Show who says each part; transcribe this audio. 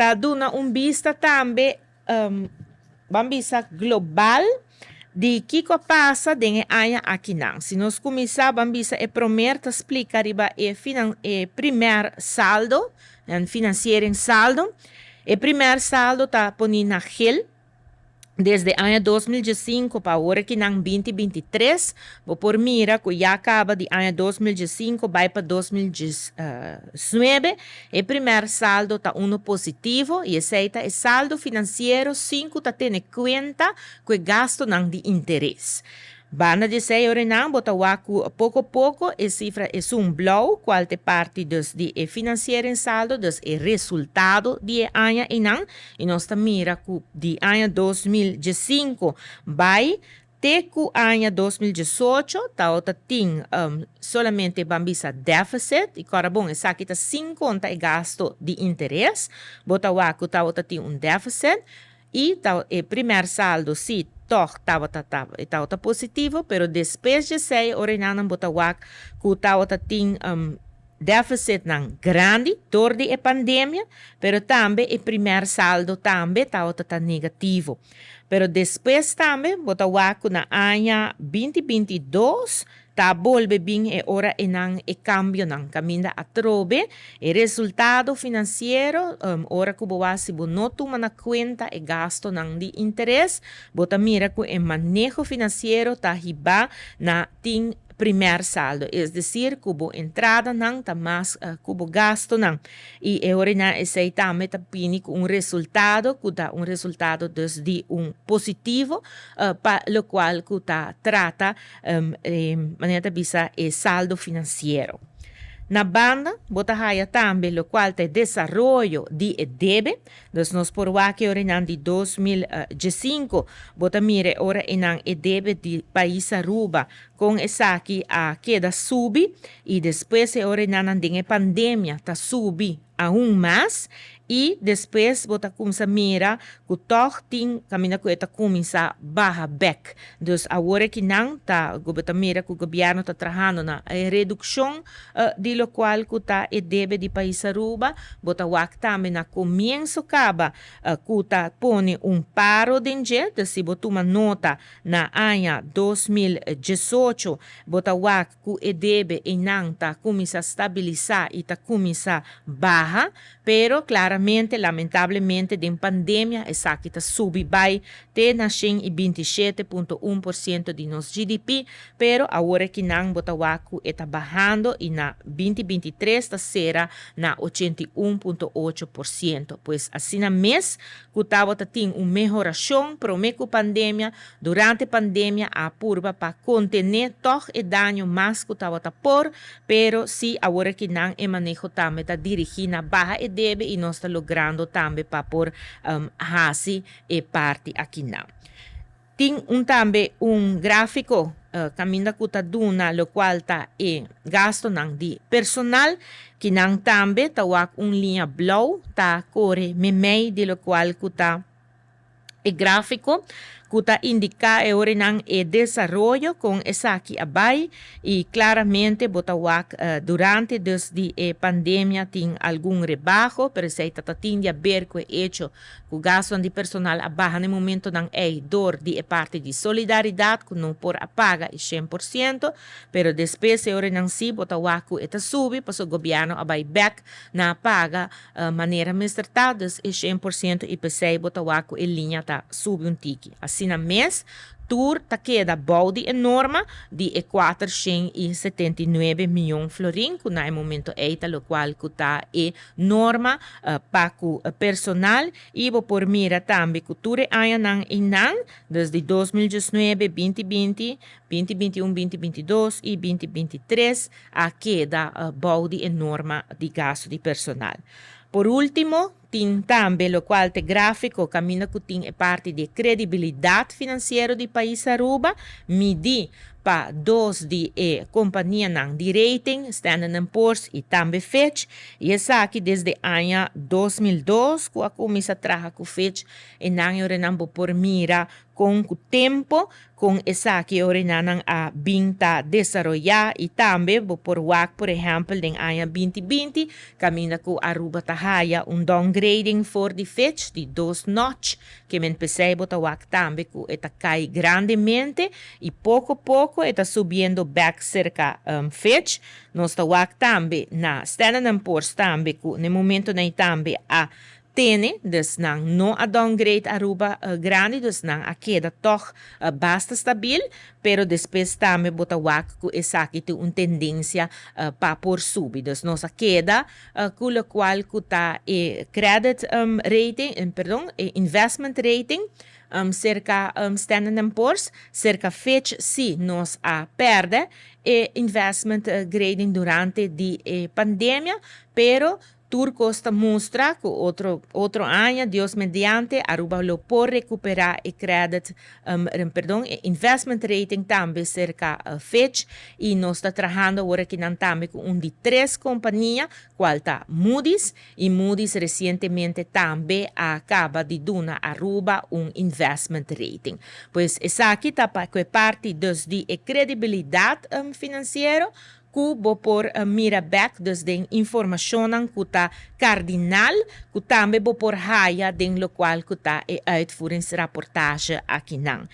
Speaker 1: Ta duna un bista tambe, ban bisa global, di kiko a pasa den e aña akinan. Si nos kuminsá, ban bisa e promer ta splika riba e e primer saldo, en financieringssaldo. E primer saldo ta poni na gel. Desde aña 2015 pa awor akinan 2023, bo por mira ku ya kaba di aña 2015 bai pa 2019, e primer saldo ta uno positivo i esei ta e saldo finansiero sin ku ta tene kuenta ku e gastonan di interes. Banda di esei orenan bo ta wak ku poko poko e sifra esun blou, kual ta e parti dus di e financieringssaldo, dus e resultado di e aña einan, i nos ta mira ku di aña 2015 bai te ku aña 2018 tabata tin solamente ban bisa deficit, i kòrda bon esaki ta sin konta e gasto di interes, bo ta wak ku tabata tin un deficit. I ta e primer saldo si tòg tabata e tabata positivo, pero despues dje esei ora enanan bo ta wak ku tabata tin deficitnan grandi dor di e pandemia, pero tambe e primer saldo tambe tabata ta negativo. Pero despues tambe bo ta wak ku na aña 2022 Ta bolbe bin e ora enan e kambionan kaminda atrobe e resultado finansiero. Ora ku bo wak si bo no tuma na kuenta e gastonan di interes, bo ta mira ku e maneho finansiero ta hiba na tin primer saldo, es desir ku bo entradanan ta mas ku bo gastonan, i e ora enan esei tambe ta bini ku un resultado ku ta un resultado dus di un positivo pa lokual ku ta trata E manera ta bisa e saldo finansiero. Na banda bo ta haya tambe lokual ta e desaroyo di e debe. Dus nos por wak e ora einan di 2015, bo ta mira e ora einan e debe di pais Aruba kon esaki a keda subi i despues e ora einan nan den e pandemia ta subi aun mas i despues bo ta kumsa mira ku tòg tin kaminda ku e ta kuminsá baha bèk. Dus awor aki nan ta ku bo ta mira ku gobièrnu ta trahando na e redukshon di lokual ku ta e debe di pais Aruba. Bo ta wak tambe na komienso kaba ku ta pone un paro den dje. Dus si bo tuma nota na aña 2018 bo ta wak ku e debe einan ta kuminsá stabilisá i ta kuminsá baha, pero klaramente, lamentablemente den pandemia esaki ta subi bai te na 127.1% di nos GDP, pero awor akinan bo ta wak ku e ta bahando i na 2023 ta sera na 81.8%. Pues asina mes ku tabata tin un mehorashon promé ku pandemia, Durante pandemia a purba pa kontené tòg e daño mas ku tabata por, pero si aworakí nan e maneho tambe ta dirigí na baha e debe i nos ta logrando tambe pa por hasi e parti akinan. Tin un tambe un gráfiko kaminda ku ta duna lokual ta e gastonan di personal, kinan tambe ta wak un liña blou ta kore meimei di lokual ku ta E gráfiko ku ta indiká e orenan e desaroyo kon esaki a bai i klaramente bo ta wak durante dus di e pandemia tin algun rebaho, pero esei ta ta tin di aber ku e echo ku gastonan di personal a baha na e momentonan ei dor di e parti di solidaridat ku no por a paga e 100%, pero despues e orenan si bo ta wak ku e ta subi pasobra gobièrnu a bai bèk na paga Manera mester ta, dus e 100% i p'esei bo ta wak ku e liña ta subi un tiki. Asina mes, tur ta keda bou di e norma di e 479 mion florin ku na e momento ei ta lokual ku ta e norma pa ku personal i bo por mira tambe ku tur e añanan einan, dus di 2019, 2020, 2021, 2022 i 2023, a keda bou di e norma di gasto di personal. Por ultimo, tin tambe locual t'e grafico caminda cu tin e parti di e credibilidad financiero di pais Aruba, midi pa dos di e companianan di rating, Standard and Poor's y tambe Fitch, y esaki desde aña 2002 cu a cuminsa traha cu Fitch, e nan e orenan bo por mira con cu tempo Kon esaki e orenanan a bin ta desaroyá i tambe bo por wak por ehèmpel den aña 2020 kaminda ku Aruba ta haya un downgrade. downgrading for di Fitch di dos notch, ke men p'esei bo ta wak tambe ku e ta kai grandemente i poko poko e ta subiendo bèk serka Fitch. Nos ta wak tambe na Standard and Poor's tambe ku na e momentonan ei tambe a tene, dus nan no a downgrade Aruba grandi, dus nan a keda tòg basta stabil, pero despues tambe bo ta wak ku esaki tin un tendensia pa por subi. Dus nos a keda ku lokual ku ta e credit rating, perdon, e investment rating serka Standard and Poor's. Serka Fitch si nos a pèrdè e investment grading durante di e pandemia, pero tur kos ta mustra ku otro otro aña, Dios mediante, Aruba lo por rekuperá e credit, perdon, e investment rating tambe serka Fitch, i nos ta trahando awor akinan tambe ku un di tres kompania, kual ta Moody's, i Moody's resientemente tambe a kaba di duna Aruba un investment rating. Pues esaki ta pa ku e parti dus di e kredibilidat finansiero ku bo por mira bek dus den informashonnan ku ta kardinal ku tambe bo por haya den lokual ku ta e uitvoeringsrapportage akinan.